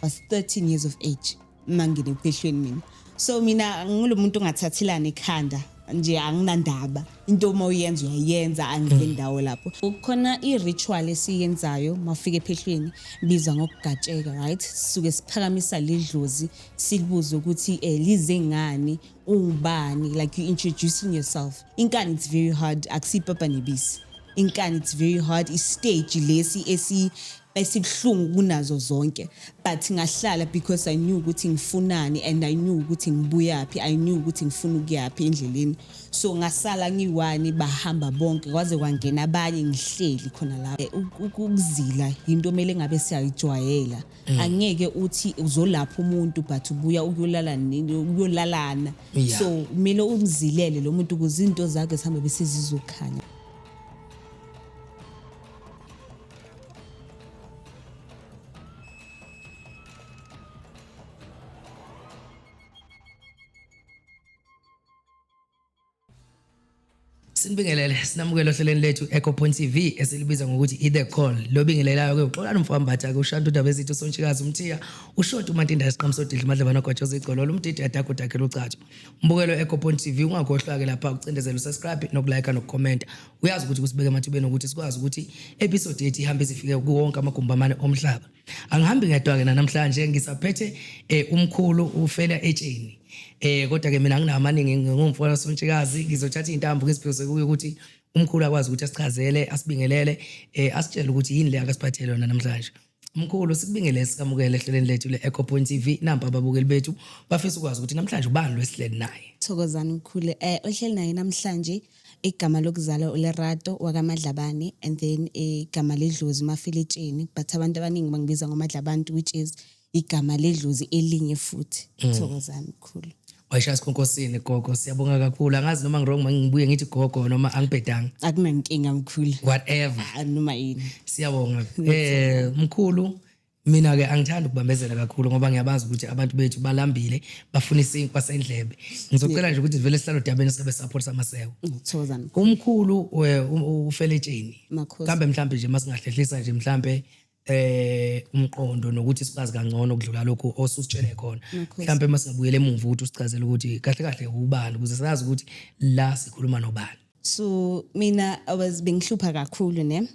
Was 13 years of age mangene ephehlweni mina. So mina ngulo muntu ongathathelani ekhanda nje, anginandaba, into uma uyenza uyayenza, angile ndawo lapho. Kukhona i-ritual esiyenzayo mawufika ephehlweni, bizwa ngokugatsheka, right? Sisuke siphakamisa ledlozi, silibuze ukuthi lize ngani, ungubani, like you introducing yourself. Inkani, it's very hard, akusipapa nebisi inkani, it's very hard. I-stage lesi esibuhlungu kunazo zonke, but ngahlala because I knew ukuthi ngifunani and I knew ukuthi ngibuyaphi, I knew ukuthi ngifuna ukuyaphi endleleni. So ngasala ngiwani, bahamba bonke kwaze kwangena abanye, ngihleli khona la. Ukuzila into omele ngabe siyayijwayela. Angeke uthi uzolapha umuntu but ubuya ukuyolala nini, ukuyolalana. So kumele umzilele lo muntu ukuze izinto zakhe zihambe bese zizokhanya. Sinibingelele, sinamukele ohlelweni lethu Echo Point TV esilibiza ngokuthi i-The Call. Lo bingelelayo ke uXolani Mfambatha ke ushanta udaba ezithi uSontshikazi uMthiya ushoti uMantinda isiqhamu sodidla uMadlabana gwajoza igcololo umdidi yadakho dakhela ucatsho. Mbukelo Echo Point TV, ungakhohlwa ke lapha ucindezela usubscribe nokulike nokucomment. Uyazi ukuthi kusibeke emathubeni ukuthi sikwazi ukuthi episode yethu ihambe izifike kuwonke amagumbi amane omhlaba. Angihambi ngedwa ke namhlanje, ngisaphethe umkhulu ufela etsheni. Kodwa ke mina nginamaningi, ngingumfana sontshikazi, ngizothatha intambo ngisiphose kuye ukuthi umkhulu akwazi ukuthi asichazele, asibingelele, asitshele ukuthi yini le akasiphathele yona namhlanje. Mkhulu, sikubingelele, sikamukele ehlelweni lethu le-Echo Point TV. Nampa ababukeli bethu bafisa ukwazi ukuthi namhlanje ubani lo esihleli naye. Thokozani mkhulu. Ohleli naye namhlanje, igama lokuzalwa uLerato wakaMadlabane, and then igama ledlozi Mafiletsheni, but abantu abaningi bangibiza ngoMadlabantu, which is igama ledlozi elinye futhi. Thokozani mkhulu. Wayishaya sikhonkosini gogo, siyabonga kakhulu. Angazi noma ngi-wrong mangibuye ngithi gogo noma angibhedanga. Akunankinga mkhulu. Whatever. Ah, noma yini. Siyabonga. Mkhulu, mina ke angithandi ukubambezela kakhulu ngoba ngiyabazi ukuthi abantu bethu balambile, bafuna isinkwa sendlebe. Ngizocela nje ukuthi vele sihlale odabeni sibe support samaseko. Thokozani. Umkhulu uFeletsheni. Makhosi. Kambe mhlambe nje masingahlehlisa nje mhlambe umqondo nokuthi sikwazi kangcono ukudlula lokhu osusitshele khona. Makhosi. Mhlambe masingabuyela emuva ukuthi usichazele ukuthi kahle kahle ubani ukuze sazi ukuthi la sikhuluma nobani. So mina I was bengihlupha kakhulu ne.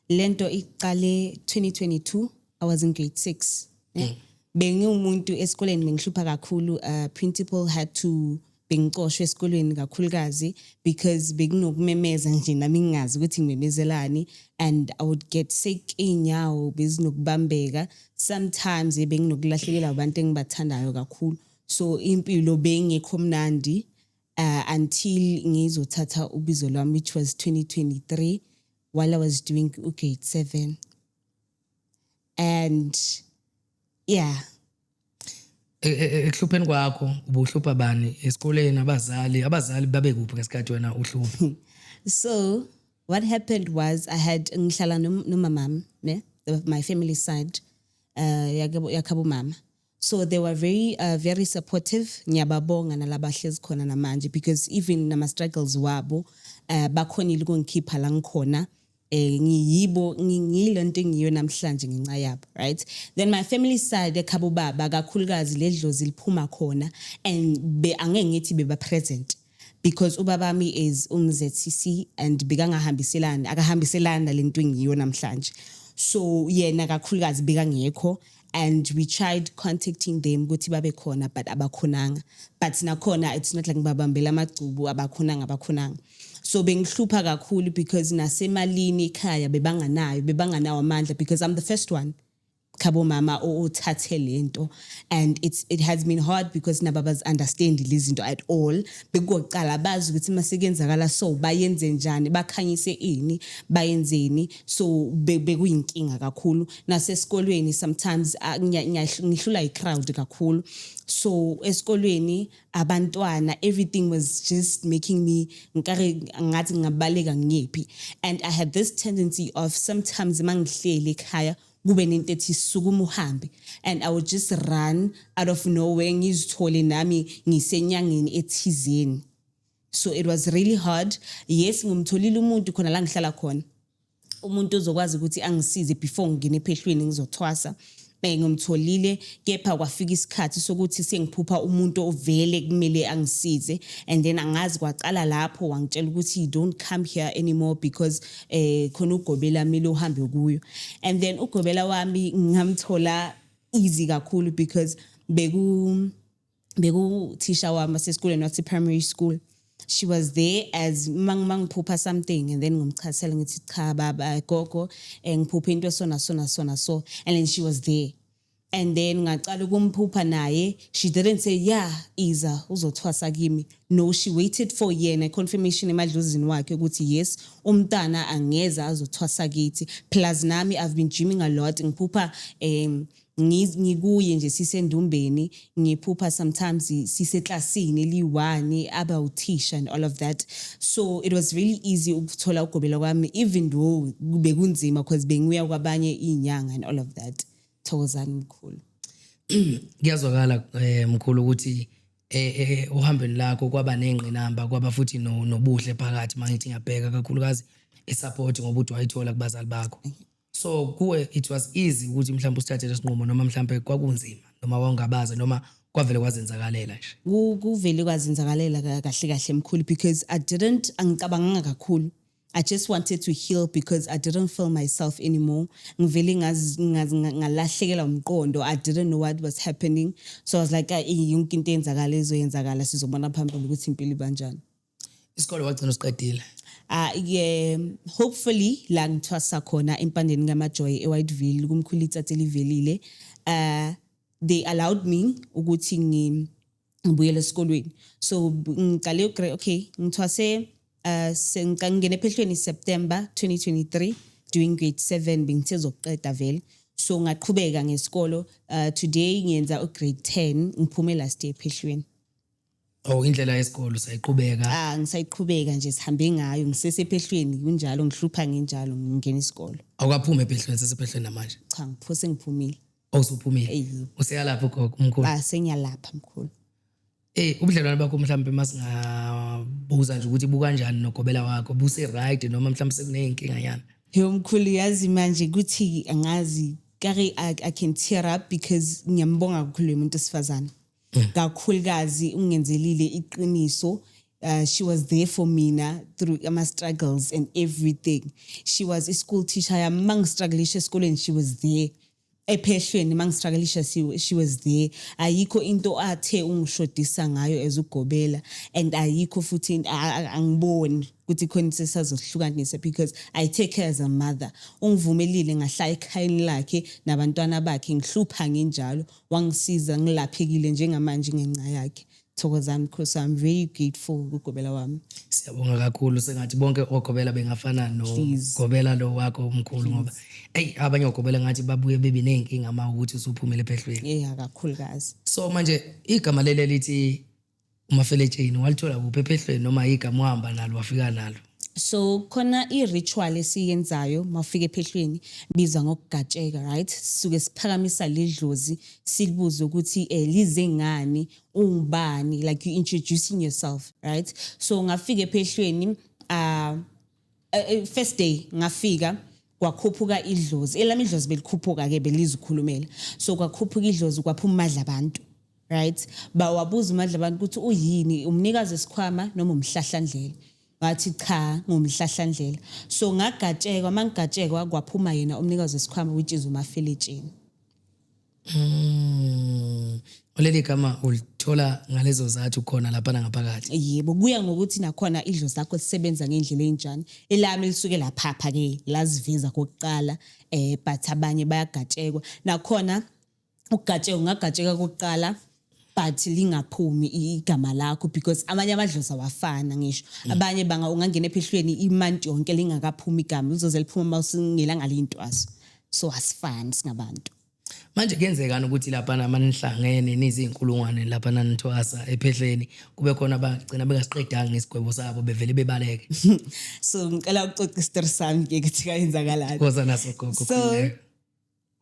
Lento iqale 2022, I was in grade 6. Ne? Bengiwumuntu esikoleni bengihlupha kakhulu, principal had to bengicoshwe esikolweni kakhulukazi because bekunokumemeza nje nami ngingazi ukuthi ngimemezelani, and I would get sick, inyawo bezinokubambeka sometimes, benginokulahlekelwa abantu engibathandayo kakhulu, so impilo bengekho mnandi until ngizothatha ubizo lwami, which was 2023 while I was doing grade 7, and yeah. Ekuhlupheni kwakho ubuhlupha bani esikoleni? Abazali babe kuphi ngesikhathi wena uhlupha? So what happened was I had ngihlala nomamami ne, my family side, yakhabo mama, so they were very very supportive. Ngiyababonga nalabahlezi khona namanje because even nama struggles wabo, bakhonile ukungikhipha la ngikhona. Ngiyibo ngiyilento engiyo namhlanje ngenxa yabo, right? Then my family side ekhabo baba, kakhulukazi ledlozi liphuma khona, and be angeke ngithi beba present because ubabami is umZCC and bekangahambiselani, akahambiselani nalento engiyo namhlanje, so yena kakhulukazi bekangekho, and we tried contacting them ukuthi babe khona but abakhonanga. But nakhona it's not like ngibabambela amagcubu, abakhonanga, abakhonanga. So bengihlupha kakhulu because nasemalini ekhaya bebanganayo, bebanganawo amandla because I'm the first one khabo mama othathe lento, and it has been hard because nabo abazi understand lezi zinto at all. Bekuqala bazi ukuthi masekenzakala so bayenze njani, bakhanyise ini, bayenzeni, so bekuyinkinga kakhulu. Nasesikolweni sometimes ngihlula i-crowd kakhulu, so esikolweni abantwana, everything was just making me ngikare ngathi ngingabaleka ngiyephi, and I had this tendency of sometimes mangihleli ekhaya kube nento ethi sukuma uhambe, and I would just run out of nowhere, ngizithole nami ngisenyangeni ethizeni. So it was really hard. Yes, ngimtholile umuntu khona la ngihlala khona, umuntu ozokwazi ukuthi angisize before ngingene ephehlweni ngizothwasa. Ngimtholile, kepha kwafika isikhathi sokuthi sengiphupha umuntu ovele kumele angisize, and then angazi kwaqala lapho wangitshela ukuthi don't come here anymore because khona ugobela mele uhambe kuyo. And then ugobela wami ngamthola easy kakhulu because bekuthisha wami wasesikoleni wase primary school. She was there as mangiphupha something and then ngimchazela ngithi, "Cha baba, gogo, ngiphupha into sona sona sona." So and then she was there and then ngaqala ukumphupha naye. She didn't say, "Yeah, iza uzothwasa kimi." No, she waited for yena confirmation emadlozini wakhe ukuthi yes, umntana angeza azothwasa kithi. Plus nami I've been dreaming a lot, ngiphupha ngikuye nje sisendumbeni, ngiphupha sometimes siseklasini eliyi-one aba uthisha and all of that. So it was really easy ukuthola ugobela kwami, even though bekunzima because bengiya kwabanye iy'nyanga and all of that. Thokozani, mkhulu. Kuyazwakala, mkhulu, ukuthi uhambeni lakho kwaba nengqinamba, kwaba futhi nobuhle phakathi. Mangithi ngiyabheka kakhulukazi isupport ngoba uthi wayithola kubazali bakho, so kuwe it was easy ukuthi mhlawumbe usithathe lesinqumo, noma mhlawumbe kwakunzima, noma wawungabaza, noma kwavele kwazenzakalela nje? Kuvele kwazenzakalela kahle kahle, mkhulu, because I didn't, angicabanganga kakhulu. I just wanted to heal because I didn't feel myself anymore. Ngivele ngalahlekela umqondo. I didn't know what was happening, so I was like, "Ah, yonke into eyenzakala izoyenzakala, sizobona phambili ukuthi impilo ibanjani." Isikole wagcina usiqedile? Yeah, hopefully la ngithwasa khona empandeni kaMajoy eWhiteville kumkhulu itsatsi elivelile, they allowed me ukuthi ngibuyele esikolweni. So ngiqale okay, ngithwase ngingene ephehlweni September 2023 doing grade 7. Bengithe zokuqeda vele, so ngaqhubeka ngesikolo. Today ngiyenza ugrade 10, ngiphume last year ephehlweni. Oh, indlela yesikolo sayiqhubeka? Ah, ngisayiqhubeka nje, sihambe ngayo ngisesephehlweni kunjalo, ngihlupha ngenjalo ngingena isikolo. Awukaphumi ephehlweni, sesephehlweni namanje? Cha, ngiphose ngiphumile. Awusuphumile? Eyi. Useyalapha ugogo umkhulu? Ah, sengiyalapha, mkhulu. Ubudlelwane bakho mhlawumbe masingabuza nje ukuthi bukanjani nogobela wakho, buse right noma mhlawumbe sekuneyinkinga nyana? Yo mkhulu, yazi manje kuthi angazi kare I can tear up because ngiyambonga kakhulu lo muntu esifazana, kakhulukazi ungenzelile iqiniso. She was there for mina through ama struggles and everything. She was a school teacher yami. Mangistrugglisha esikoleni, she was there. Ephehlweni mangistrugglisha, she was there. Ayikho into athe ungishodisa ngayo as ugobela and ayikho futhi angiboni ukuthi khona sesazohlukanisa because I take her as a mother. Ungivumelile ngahlala ekhayeni lakhe nabantwana bakhe, ngihlupha nginjalo, wangisiza, ngilaphekile njengamanje ngenxa yakhe. Thokozani, mkhulu. I'm very grateful kugobela wami. Siyabonga kakhulu. Sengathi bonke ogobela bengafana Please. nogobela lo wakho omkhulu, ngoba eyi, abanye ogobela ngathi babuye bebe ney'nkinga ma ukuthi usuphumele ephehlweni. Yeah, kakhulukazi. So manje igama leli lithi uMafeletsheni walithola kuphi, ephehlweni noma igama uhamba nalo, wafika nalo? So khona i-ritual esiyenzayo mawufika ephehlweni, bizwa ngokugatsheka, right? Sisuke siphakamisa ledlozi, silibuze ukuthi lize ngani, ungubani, like you introducing yourself, right? So ngafika ephehlweni first day ngafika, kwakhuphuka idlozi elami. Idlozi belikhuphuka ke, belizikhulumela. So kwakhuphuka idlozi, kwaphuma uMadla abantu, right? Bawabuza uMadla abantu ukuthi uyini, umnikazi esikhwama noma umhlahlandlela? Wathi cha, ngumhlahlandlela. So ngagatshekwa, mangigatshekwa kwaphuma yena umnikazi wesikhwama, which is uMafeletsheni. Leli gama ulithola ngalezo zathi ukhona lapha ngaphakathi? Yebo, kuya ngokuthi nakhona idlozi lakho lisebenza ngendlela enjani. Elami lisuke laphapha ke, laziveza kokuqala, but abanye bayagatshekwa nakhona. Ukugatsheka, ungagatsheka kokuqala but lingaphumi igama lakho because amanye amadlozi awafana ngisho. Abanye banga ungangena ephehlweni imonth yonke lingakaphumi igama, lizoze liphuma mawusingelanga lintwaso. So asifani singabantu. Manje kuyenzekani ukuthi laphana manihlangene nizinkulungwane laphana nithwasa ephehleni, kube khona abagcina bengasiqedanga ngesigwebo sabo, bevele bebaleke? So ngicela ukucoca isitori sami ke ukuthi kayenzakalani. Koza naso, gogo. So khululeka.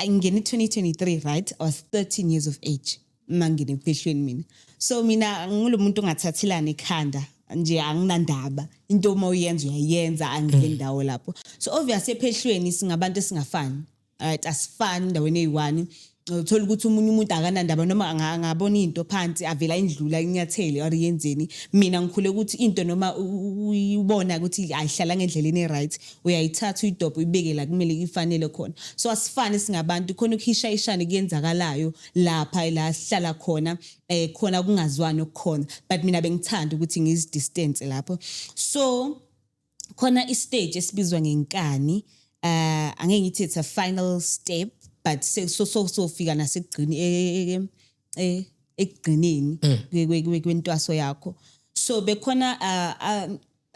Ngingene 2023, right? I was 13 years of age mangene ephehlweni mina. So mina ngulo muntu ongathathelani ekhanda nje, anginandaba, into uma uyenza uyayenza, angingeni ndawo lapho. So obviously ephehlweni singabantu esingafani, right? Asifani endaweni eyi-one. Uthola ukuthi omunye umuntu akanandaba noma angabona into phansi avela indlula inyathele or yenzeni. Mina ngikhule ukuthi into noma uyibona ukuthi ayihlala ngendlela e-right, uyayithatha uyidobhe, uyibeke la kumele ifanele khona. So asifani singabantu, khona ukuhishayishana kuyenzakalayo lapha la sihlala khona, khona kungazwani okukhona, but mina bengithanda ukuthi ngizidistance lapho. So khona istage esibizwa ngenkani, angeke ngithi it's a final step, but so fika nasekugcini ekugcineni kwentwaso yakho. So bekhona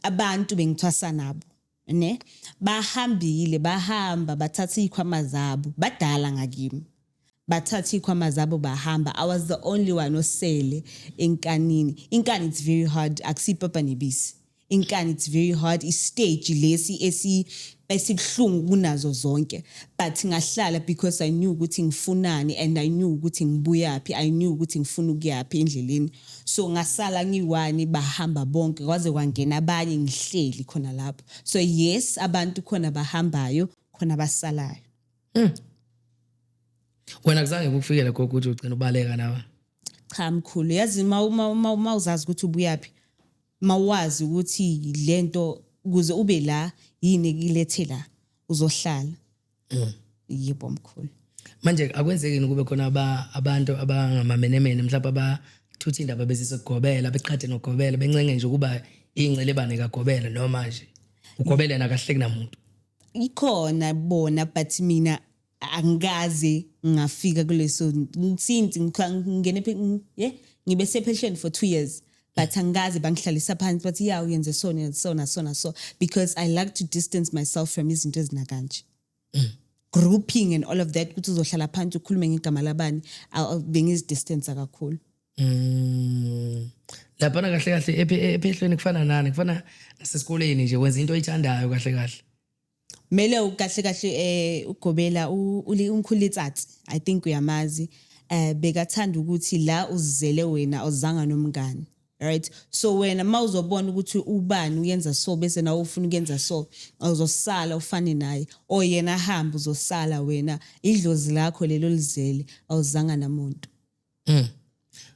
abantu bengithwasa nabo ne, bahambile, bahamba bathatha izikhwama zabo, badala ngakimi, bathatha izikhwama zabo bahamba. I was the only one osele enkanini. Inkani, it's very hard, akusipapa nebisi inkani, it's very hard, istage lesi esibuhlungu kunazo zonke, but ngahlala because I knew ukuthi ngifunani and I knew ukuthi ngibuyaphi, I knew ukuthi ngifuna ukuyaphi endleleni. So ngasala ngiwani, bahamba bonke kwaze kwangena abanye, ngihleli khona lapho. So yes, abantu khona bahambayo, khona basalayo. Wena kuzange kukufikele gogo ukuthi ugcina ubaleka nawe? Cha mkhulu, yazi ma uzazi ukuthi ubuyaphi, mawazi ukuthi lento ukuze ube la yini ekulethe la, uzohlala. Yebo mkhulu. Manje akwenzeki kube khona abantu abangamamenemene mhlawumbe abathutha indaba bezisegobela, beqhathe nogobela, bencenge nje ukuba ingcelebane kagobela, noma nje ugobela yena akahleki namuntu? Ikhona bona, but mina angikaze ngafika kuleso since ngingene yeah, ngibe sephehlweni for 2 years, but angikaze bangihlalisa phansi bathi ya, uyenze so, yenze so na so na so, because I like to distance myself from izinto ezinakanje, grouping and all of that, ukuthi uzohlala phansi ukhulume ngegama labani. Bengizidistance kakhulu. Laphana kahle kahle ephehlweni kufana nani? Kufana nasesikoleni nje, wenza into oyithandayo kahle kahle. Mele kahle kahle ugobela umkhulu Letsatsi, I think uyamazi, bekathanda ukuthi la uzizele wena, awuzanga nomngani, right? So wena mawuzobona ukuthi ubani uyenza so, bese nawe ufuna ukuyenza so, awuzosala ufane naye, or yena ahamba uzosala wena. Idlozi lakho lelo lizele, awuzanga namuntu.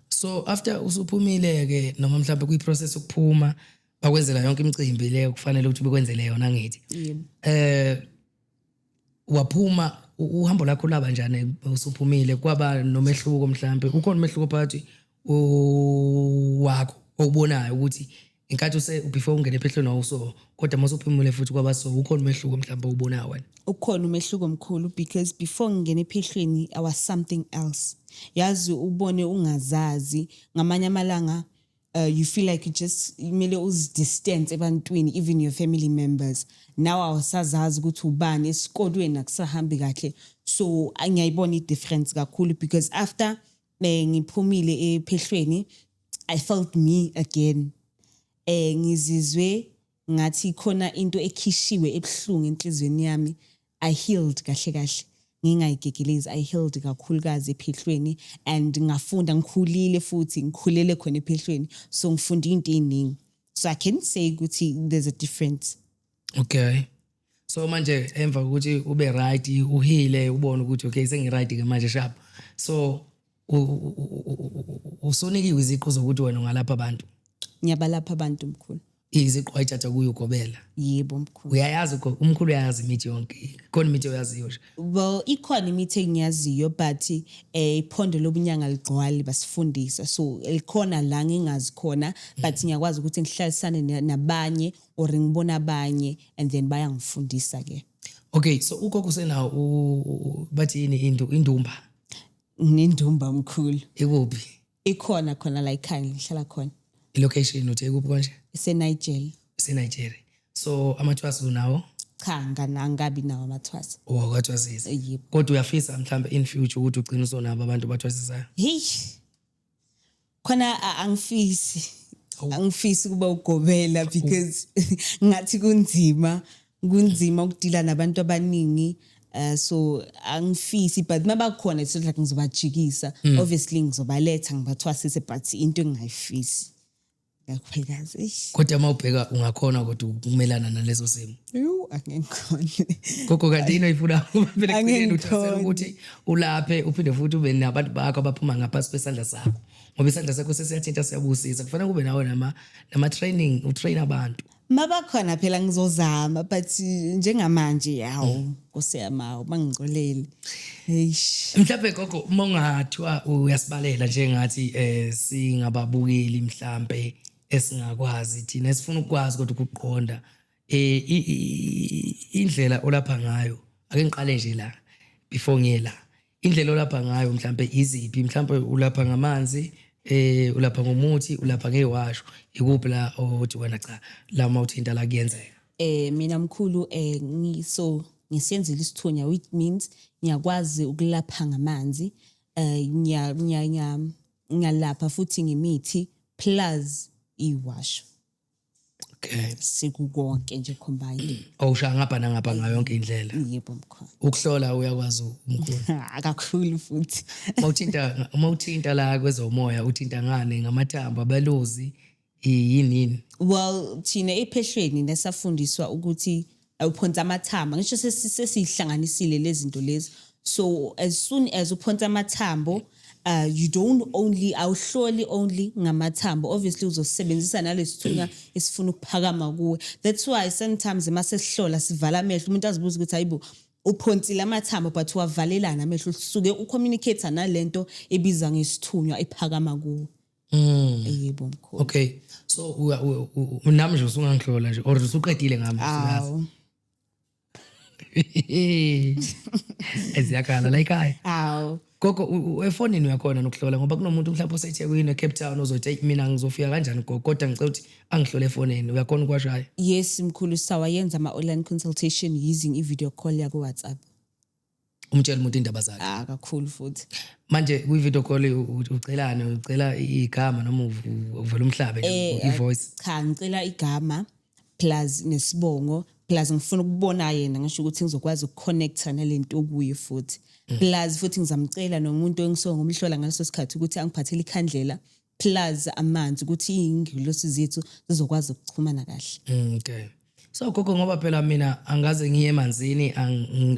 So after usuphumile ke, noma mhlawumbe kuyi process yokuphuma, bakwenzela yonke imicimbi leyo kufanele ukuthi bekwenzele yona, ngithi? Yebo. Waphuma, uhambo lakho laba njani usuphumile? Kwaba nomehluko mhlambe, ukhona umehluko phakathi wakho owubonayo ukuthi inkathi use before ungene ephehlweni wawuso, kodwa mase uphumile futhi kwaba so, ukhona umehluko mhlawumbe owubonayo wena? Ukhona umehluko omkhulu, because before ngingena ephehlweni I was something else. Yazi ubone ungazazi ngamanye amalanga, you feel like you just kumele uzidistance ebantwini, even your family members. Now awusazazi ukuthi ubani, esikolweni akusahambi kahle. So ngiyayibona i-difference kakhulu, because after ngiphumile ephehlweni I felt me again. Ngizizwe ngathi khona into ekhishiwe ebuhlungu enhliziyweni yami. I healed kahle kahle, ngingayigegelezi, I healed kakhulukazi ephehlweni and ngafunda, ngikhulile futhi ngikhulele khona ephehlweni, so ngifunde into eziningi. So I can say ukuthi there's a difference. Okay, so manje emva kokuthi ube right, uhile, ubone ukuthi okay, sengi-right ke manje, sharp, so usunikiwe iziqu zokuthi wena ungalapha abantu? Ngiyabalapha abantu mkhulu. Iziqu wayithatha kuyo ugobela? Yebo mkhulu. Uyayazi umkhulu uyayazi imithi yonke? Khona imithi oyaziyo nje? Well, ikhona imithi engiyaziyo, but iphondo lobunyanga ligcwali basifundisa, so likhona la ngingazi khona, but ngiyakwazi ukuthi ngihlalisane nabanye or ngibona abanye and then bayangifundisa ke. Okay, so ugogo usenawo bathi yini, into indumba? Nginendumba mkhulu. Ikuphi? Ikhona khona la ekhaya ngihlala khona. I-location uthi ikuphi konje? Ise-Nigel. Ise-Nigeria. So amathwasa unawo? Cha, angabi nawo amathwasa. Owakwathwasisa? Yebo. Kodwa uyafisa mhlawumbe in future ukuthi ugcine usonabo abantu abathwasisayo? Hey, khona angifisi, angifisi ukuba ugobela, because ngathi kunzima, kunzima ukudila nabantu abaningi, so angifisi, but mabakhona it's not like ngizobajikisa. Obviously ngizobaletha ngibathwasise, but into engingayifisi kakhulukazi, eish. Kodwa uma ubheka ungakhona kodwa ukumelana naleso simo? Yo. Angikhoni. Gogo, kanti yini oyifuna? Ngoba phela ekugcineni uthasela Angikhoni. ukuthi ulaphe, uphinde futhi ube nabantu bakho abaphuma ngaphansi kwesandla sakho, ngoba isandla sakho sesiyathinta, siyabusisa. Kufanele kube nawe nama-training, utrain abantu. Mabakhona phela ngizozama, but njengamanje, yawo, Nkosi yami, awu, bangicolele, eish. Mhlawumbe gogo, uma ungathiwa uyasibalela njengathi singababukeli, mhlambe esingakwazi thina, esifuna ukwazi kodwa ukuqonda indlela olapha ngayo, ake ngiqale nje la before ngiye la, indlela olapha ngayo mhlambe iziphi? Mhlambe ulapha ngamanzi, ulapha ngomuthi, ulapha ngewasho, ikuphi la othi wena cha, la mawuthinta la kuyenzeka? Mina mkhulu, so ngisenzile isithunya, which means ngiyakwazi ukulapha ngamanzi, ngiya ngiya ngiyalapha futhi ngemithi plus iwasho. Sekukonke nje combined. Awushaya ngapha nangapha ngayo yonke indlela? Yebo mkhulu. Ukuhlola uyakwazi umkhulu? Kakhulu futhi. Mawuthinta la kwezomoya, uthinta ngani? Ngamathambo, abelozi, yini yini? Well, thina ephehlweni nesafundiswa ukuthi uphonsa amathambo, ngisho sesihlanganisile lezi zinto lezi. So as soon as uphonsa amathambo, you don't only, awuhloli only ngamathambo, obviously uzosebenzisa nalesithunya esifuna ukuphakama kuwe. That's why sometimes mase sihlola sivala amehlo, umuntu azibuza ukuthi hayibo, uphonsile amathambo but wavalelana amehlo. Usuke ucommunicate nalento ebiza ngesithunywa ephakama kuwe. Yebo mkhulu. Okay, so nami nje usungangihlola nje or usuqedile ngami, usuyazi? Awu. Eziyakhala la ekhaya. Awu. Gogo, efonini uyakhona nokuhlola? Ngoba kunomuntu mhlawumbe oseThekwini, eCape Town, ozothi, "Eyi, mina ngizofika kanjani gogo, kodwa ngicela ukuthi angihlole efonini." Uyakhona ukwashaya? Yes mkhulu, sawayenza ama-online consultation using i-video call yaku-WhatsApp. Umtshela umuntu indaba zakhe? Ah, kakhulu futhi. Manje kwi-video call ucelani? Ucela igama noma uvela umhlabe nje i-voice? Cha, ngicela igama plus nesibongo, plus ngifuna ukubona yena, ngisho ukuthi ngizokwazi ukuconnecta nalento kuye futhi. Plus futhi ngizamcela nomuntu engisuke ngomhlola ngaleso sikhathi ukuthi angiphathele ikhandlela plus amanzi, ukuthi iy'ngilosi zethu zizokwazi ukuxhumana kahle. Okay, so gogo, ngoba phela mina angaze ngiye emanzini,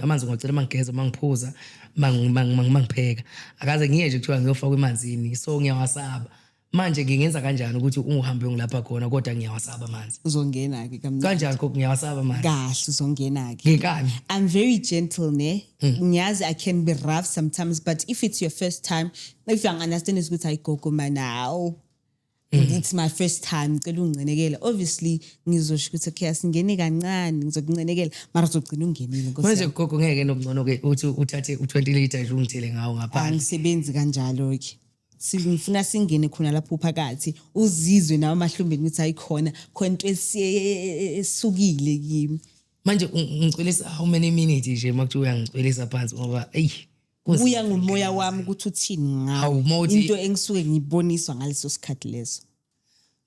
amanzi ngiwacela mangigeza, mangiphuza, mangipheka, akaze ngiye nje kuthiwa ngiyofakwa emanzini, so ngiyawasaba. Manje ngingenza kanjani ukuthi ungihambe uyongilapha khona, kodwa ngiyawasaba amanzi? Uzongena-ke kamnandi. Kanjani gogo? Ngiyawasaba amanzi. Kahle, uzongena-ke. Ngenkani. I'm very gentle, ne? Ngiyazi I can be rough sometimes, but if it's your first time, if you understand ukuthi hayi gogo man, hawu. It's my first time, ngicela ungincenekele. Obviously ngizosho ukuthi okay, asingene kancane, ngizokuncenekela, mara uzogcina ungenile, Nkosi Manje yami. gogo, ngeke nokungcono ke uthi uthathe u20 liter nje ungithele ngawo ngaphandle? Angisebenzi kanjalo ke. Ngifuna singene khona lapho phakathi, uzizwe nawe amahlumbeni ukuthi ayikhona khona into esukile kimi. Manje ngicwilisa how many minutes nje makuthiwa uyangicwilisa phansi? Ngoba eyi, kunzima. Kuya ngomoya wami ukuthi uthini ngawo. Hawu, uma Into engisuke ngiyiboniswa ngaleso sikhathi leso.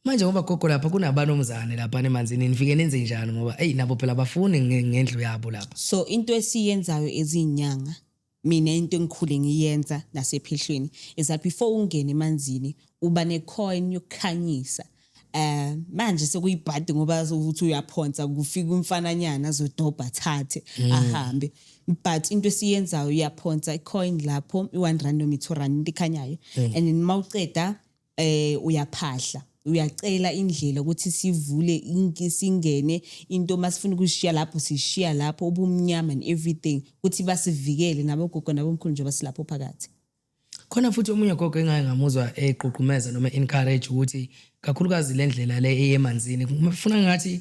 Manje ngoba gogo lapha kunabanomzane lapha emanzini, nifike nenze njani? Ngoba eyi, nabo phela bafuni ngendlu yabo lapha. So into esiyenzayo ezinyanga, mina into engikhule ngiyenza nasephehlweni, is that before ungene emanzini uba necoin yokukhanyisa. Manje sekuyibhadi ngoba ukuthi uyaphonsa, kufika umfananyana azodobha, athathe, ahambe. But into esiyenzayo, uyaphonsa icoin lapho, i1 rand noma i2 rand, into ekhanyayo, and then mawuceda uyaphahla, uyacela indlela ukuthi sivule inki, singene into masifuna ukushiya lapho, sishiya lapho ubumnyama and everything, ukuthi basivikele nabogogo nabomkhulu njengoba silapho phakathi. Khona futhi omunye gogo engake ngamuzwa eqhuqhumeza noma encourage ukuthi kakhulukazi le ndlela le eyemanzini, funa ngathi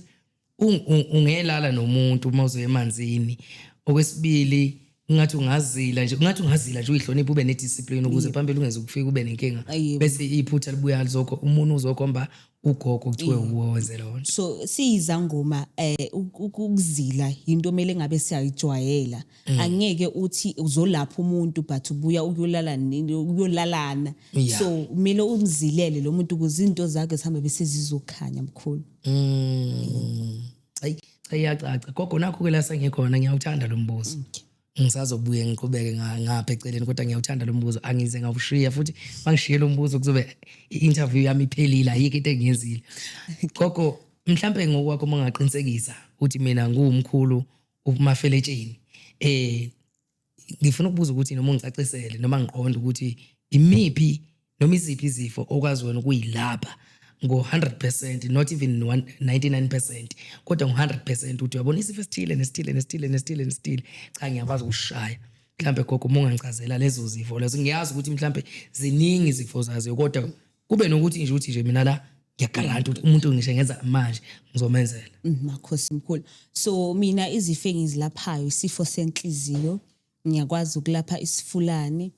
ungelala nomuntu uma uzoya emanzini. Okwesibili, ngathi ungazila nje, ngathi ungazila nje, uyihloniphe, ube nediscipline, ukuze phambili ungeze ukufika ube nenkinga, bese iphutha libuya lizokho, umuntu uzokhomba ugogo, kuthiwe uwenze leyo nto. So siyizangoma, ukuzila into omele ngabe siyayijwayela. Angeke uthi uzolapha umuntu but ubuya ukuyolala ukuyolalana. So kumele umzilele lo muntu ukuze izinto zakhe zihambe bese zizokhanya mkhulu. Hayi cha, iyacaca gogo, nakho ke la sengikhona. Ngiyawuthanda lo mbuzo. Ngisazobuye ngiqhubeke ngapha eceleni, kodwa ngiyawuthanda lo mbuzo, angize ngawushiya futhi. Mangishiye lo mbuzo kuzobe i-interview yami iphelile, ayikho into engiyenzile gogo. Mhlambe ngokwakho uma ungaqinisekisa ukuthi mina nguwumkhulu uMafeletsheni, ngifuna ukubuza ukuthi noma ungicacisele noma ngiqonde ukuthi imiphi noma iziphi izifo okwazi wena ukuyilapha ngo-100%, not even 99%, kodwa ngo-100%, ukuthi uyabona isifo esithile nesithile nesithile nesithile nesithile, cha, ngiyakwazi ukushaya. Mhlambe gogo, uma ungangichazela lezo zifo lezo. Ngiyazi ukuthi mhlambe ziningi izifo zazo, kodwa kube nokuthi nje uthi nje mina la ngiya-guarantee ukuthi umuntu ngisho ngenza manje ngizomenzela. Makhosi mkhulu, so mina izifo engizilaphayo, isifo senhliziyo, ngiyakwazi ukulapha isifulane.